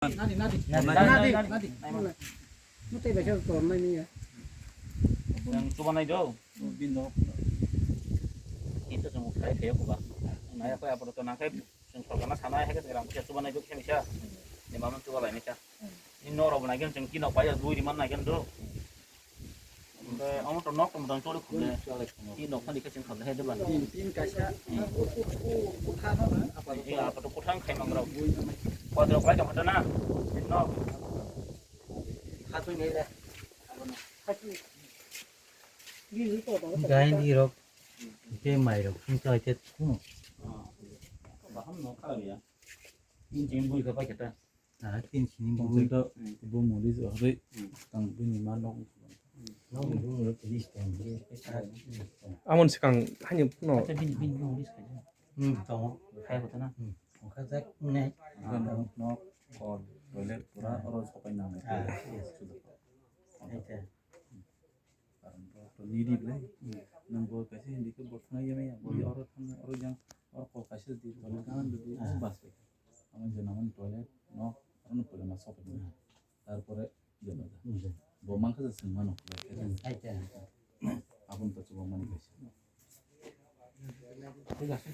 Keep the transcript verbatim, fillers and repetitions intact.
Nadi, nadi. Nadi, nadi, nadi, nadi. Nadi. Mutai bai sa tor nai ni ya. Yang coba nai do. Bino. Itu semua kai kayak apa? Nai apa apa tu nangkai. Yang sorkar na sana ya kan, orang kita coba nai do kami sa. Ni mama coba lain sa. Ini noro bana kan, yang kino payah dua di mana kan do. Omo to nok tong tong choli khum le. I nok phani khe chwng kham le he de ban. Tin, tin kaisa. Kutha no na, apa to? Iya, apa to kuthang khai mang rok. Kwadro kai tong khata na. Tin nok. Khatui nei le. Gain di rok. Ke mai rok. Sung chai te kuno. Baham nok khala ya. Tin jin bui ka pa khata. Ah, tin sini Tong bui. Sing to, hmm, bo muli jo hore, hmm, tang bini ma nok. Nok bini muli police tong. Amon sikang hani no. Acha bini, bini muli sikang. Hmm, tong. Khai kota na. Hmm. Ongkha jak ne. Ongkha nok, nok, hall, toilet pura oro sopai nang. Ah, yes. Sudah. Acha. Karon bo to nini ble. Hmm. Nang bo kaisa hindi ke bo thang ya ya. Bo, hmm, oro thang, oro jang, oro ko kaisa di, toilet kan di, ah, bas ke. Amo je naman toilet, nok, oro no pura ma sopai. Hmm. Tarpore jeno da. Hmm. Bo mangkha se sing mano. Hmm. Acha. Abon to chuba mani kaisa. Thik ase.